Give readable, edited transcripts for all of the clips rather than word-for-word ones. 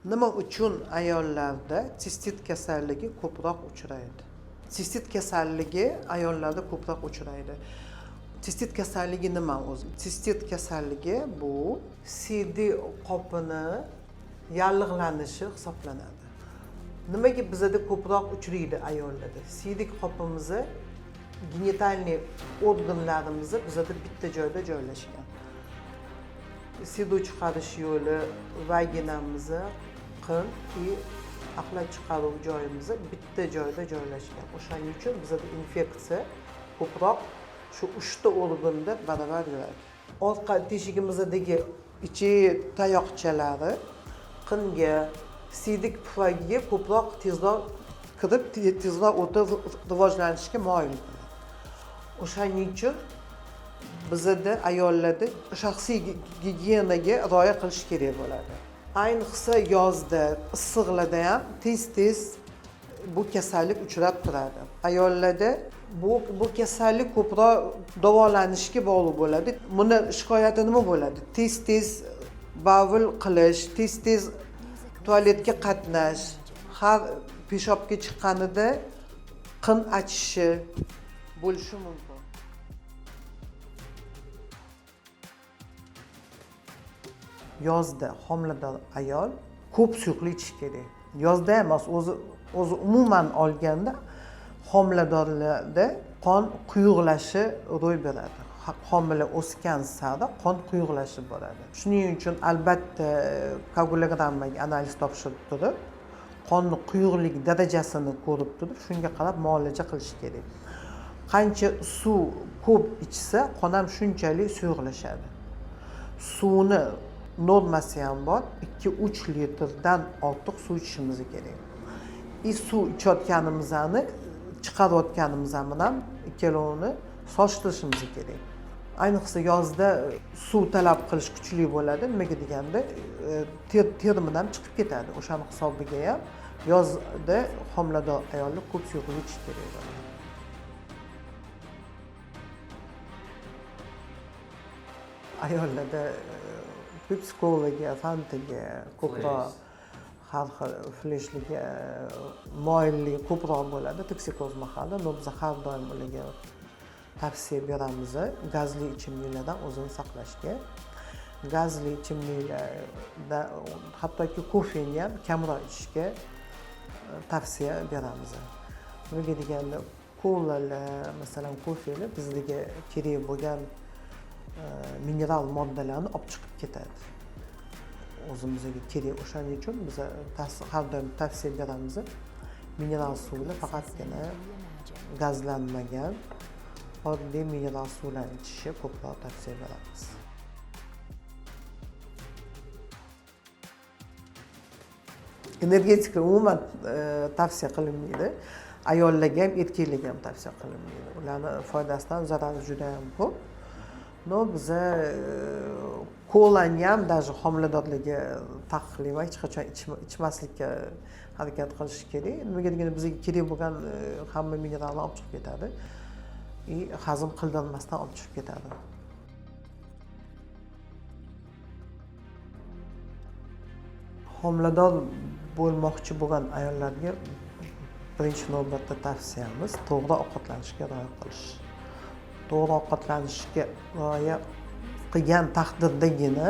Nima uchun ayollarda sistit kasalligi ko'proq uchraydi? Sistit kasalligi ayollarda ko'proq uchraydi. Sistit kasalligi nima o'zi? Sistit kasalligi bu siydik qopini yallig'lanishi hisoblanadi. Nimaga bizada ko'proq uchraydi ayollarda? Siydik qopimizni genitalniy organlarimiz bizada bitta joyda joylashgan. Siydik chiqarish yo'li vaginamizni, qin va axlat chiqaruv joyimiz bitta joyda joylashgan. O'shaning uchun bizada infeksiya ko'proq shu uchta organda baravar yuradi. Orqa teshigimizdagi ichak tayoqchalari qinga, siydik pufagiga ko'proq tezroq kirib, tezroq o'tib rivojlanishga moyil bo'ladi. O'shaning uchun bizada ayollarda shaxsiy gigiyenaga rioya qilish kerak bo'ladi. Ayniqsa yozda, issiqlarda ham tez-tez bu kasallik uchrab turadi. Ayollarda bu kasallik ko'proq davolanishga bog'liq bo'ladi. Buni shikoyati nima bo'ladi? Tez-tez bavul qilish, tez-tez tualetga qatnash, har peshobga chiqqanida qin achishi bo'lishi mumkin. Yozda homilador ayol ko'p suyuqlik ichish kerak. Yozda emas, o'zi umuman olganda homiladorlarda qon quyuqlashi ro'y beradi. Homila o'sgan sari qon quyuqlashib boradi. Shuning uchun albatta koagulogrammaga analiz topshirib turib, qonni quyuqlik darajasini ko'rib turib, shunga qarab muolaja qilish kerak. Qancha suv ko'p ichsa, qon ham shunchalik suyuqlashadi. Suvni normasi ham bor, 2-3 litrdan ortiq suv ichishimiz kerak. Suv ichayotganimizni, chiqarayotganimiz bilan ikkalovini solishtirishimiz kerak. Ayniqsa yozda suv talab qilish kuchli bo'ladi. Nimaga deganda, ter bilan chiqib ketadi. O'shani hisobiga ham yozda homilador ayollar ko'p suyuqlik ichish kerak bo'ladi. Ayollarda Pepsi Colaga, Fantaga ko'proq har xil fleshliga moyillik ko'proq bo'ladi toksikoz mahalda. Biz har doim ularga tavsiya beramiz gazli ichimliklardan o'zini saqlashga. Gazli ichimliklarda hattoki kofeni ham kamroq ichishga tavsiya beramiz. Nimaga deganda, kolalar, masalan, kofelar bizga kerak bo'lgan mineral moddalarni olib chiqib ketadi. O'zimizga kerak. O'shaning uchun biz har doim tavsiya beramiz. Mineral suvlar faqatgina gazlanmagan oddiy mineral suvlarni ichishni ko'proq tavsiya beramiz. Energetika umuman tavsiya qilinmaydi. Ayollarga ham, erkaklarga ham tavsiya qilinmaydi. Ularni foydasidan zarari juda ham ko'p. No biza kolani ham даже homiladorlarga taqiqlayman, hech qachon ichmaslikka harakat qilish kerak. Nimaga deganda bizga kerak bo'lgan hamma mineralni olib chiqib ketadi. Hazm qildirmasdan olib chiqib ketadi. Homilador bo'lmoqchi bo'lgan ayollarga birinchi navbatda tavsiyamiz to'g'ri ovqatlanishga rioya qilish. To'g'ri ovqatlanishga rioya qilgan taqdirdagina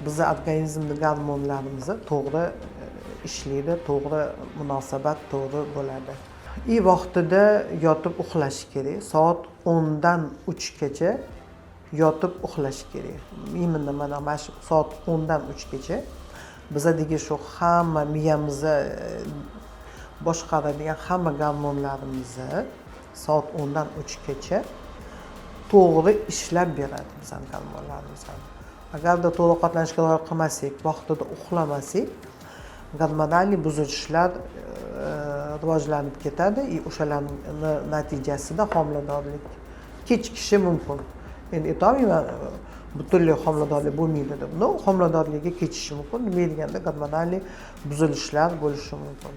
bizni organizmni gormonlarimiz to'g'ri ishlaydi, to'g'ri munosabat to'g'ri bo'ladi. Vaqtida yotib uxlash kerak. Soat 10 dan 3 gacha yotib uxlash kerak. Именно mana shu soat 10 dan 3 gacha bizadagi shu hamma miyamizni boshqaradigan hamma gormonlarimizni soat 10 dan 3 gacha to'g'ri ishlab beradi bizning gormonlarimiz. Agarda to'g'ri ovqatlanishga rioya qilmasak, vaqtida uxlamasak, gormonal buzilishlar rivojlanib ketadi va o'shalarning natijasida homiladorlik kechikishi mumkin. Endi aytolmayman butunlay homiladorlik bo'lmaydi deb. No, homiladorlikka kechishi mumkin. Nima deganda gormonal buzilishlar bo'lishi mumkin.